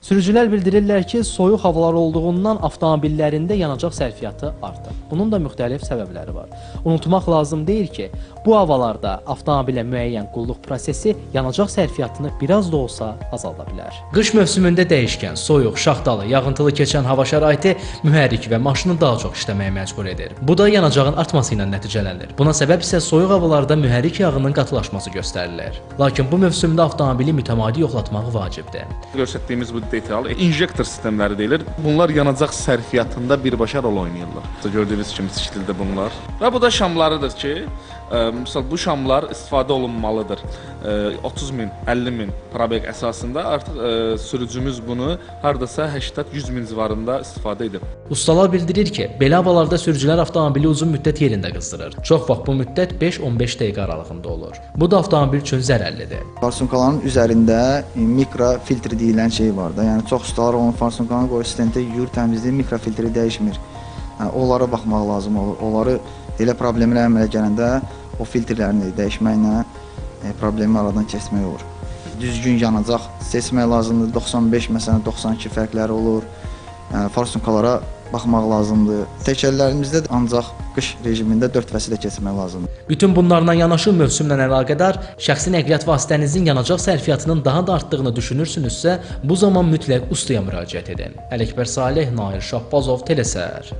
Sürücülər bildirirlər ki, soyuq havalar olduğundan avtomobillərində yanacaq sərfiyyatı artır. Bunun da müxtəlif səbəbləri var. Unutmaq lazım deyil ki, bu havalarda avtomobilə müəyyən qulluq prosesi yanacaq sərfiyyatını biraz da olsa azalda bilər. Qış mövsümündə dəyişkən, soyuq, şaxtalı, yağıntılı keçən hava şəraiti mühərrik və maşını daha çox işləməyə məcbur edir. Bu da yanacağın artması ilə nəticələnir. Buna səbəb isə soyuq havalarda mühərrik yağının qatılaşması göstərilir. Lakin bu mövsümdə avtomobili mütəmadi yoxlatmaq vacibdir. Göstərdiyimiz bu detal injektor sistemləri deyilir. Bunlar yanacaq sərfiyyatında birbaşa rol oynayırlar. Gördüyünüz kimi şəkildə bunlar. Və bu da şamlarıdır ki, misal bu şamlar istifadə olunmalıdır. 30 min, 50 min probek əsasında artıq sürücümüz bunu hardasa 80-100 min civarında istifadə edib. Ustalar bildirir ki, belə havalarda sürücülər avtomobili uzun müddət yerində qızdırır. Çox vaxt bu müddət 5-15 dəqiqə aralığında olur. Bu da avtomobil üçün zərərlidir. Farsunkaların üzərində mikrofiltr deyilən şey var da. Yəni çox ustalar onun farsunkanı qoyur stentə yuyur, təmizləyir, mikrofiltri dəyişmir. Yəni, onlara baxmaq lazım olur. Onları elə problemlər əmələ gələndə o filtrlərini dəyişməklə problemi aradan kəsmək olur. Düzgün yanacaq seçmək lazımdır. 95 məsələn 92 fərqləri olur. Yəni, farsunkalara baxmaq lazımdır. Təkərlərimizdə də ancaq qış rejimində 4 fəsilə keçmək lazımdır. Bütün bunlarla yanaşı mövsümlə əlaqədar şəxsi nəqliyyat vasitənizin yanacaq sərfiyyatının daha da artdığını düşünürsünüzsə, bu zaman mütləq ustaya müraciət edin. Ələkbər Saleh, Nail Şahbazov, Telesəhər.